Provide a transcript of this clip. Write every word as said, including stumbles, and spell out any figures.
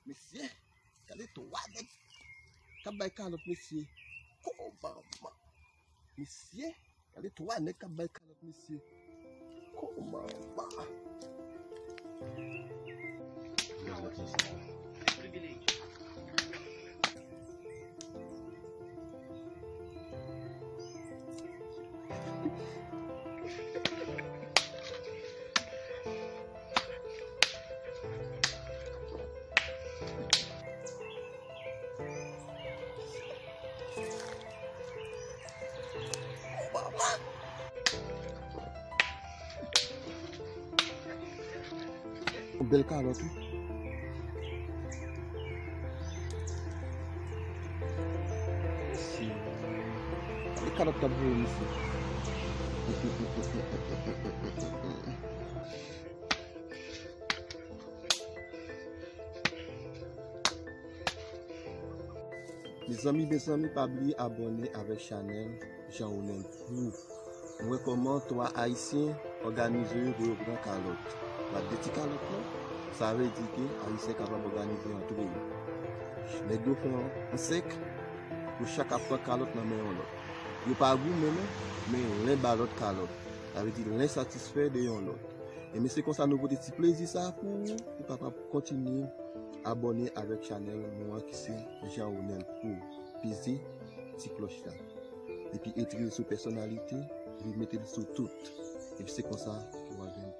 Mesye, gade twa nèg k ap bay kalòt, mesye. Kòman? Mesye, gade twa nèg k ap bay kalòt, mesye. Kòman? Bèl kalòt, wi. Si. Gade kalòt k ap voye, mesye. Mezanmi, mezanmi, pa bliye abòne avèk chanèl Jean Ronel Pro. Nou wè kòman twa Ayisyen òganize yo pou yo pran kalòt. Pa de ti kalòt non, sa vle di ke Ayisyen kapab òganize antre yo. Nèg yo fè yon sèk, yo chak ap pran kalòt nan men yon lòt. Yo pa goumen non, men len ba lòt kalòt. Sa vle di len satisfè de yon lòt. E men se konsa nou pote ti plezi sa pou ou, ou kapab kontinye abòne avèk chanèl nou an ki se Jean Ronel Pro. Peze ti klòch la. Epi etre l sou pèsonalite, epi mete l sou tout. Epi se konsa ke w a jwenn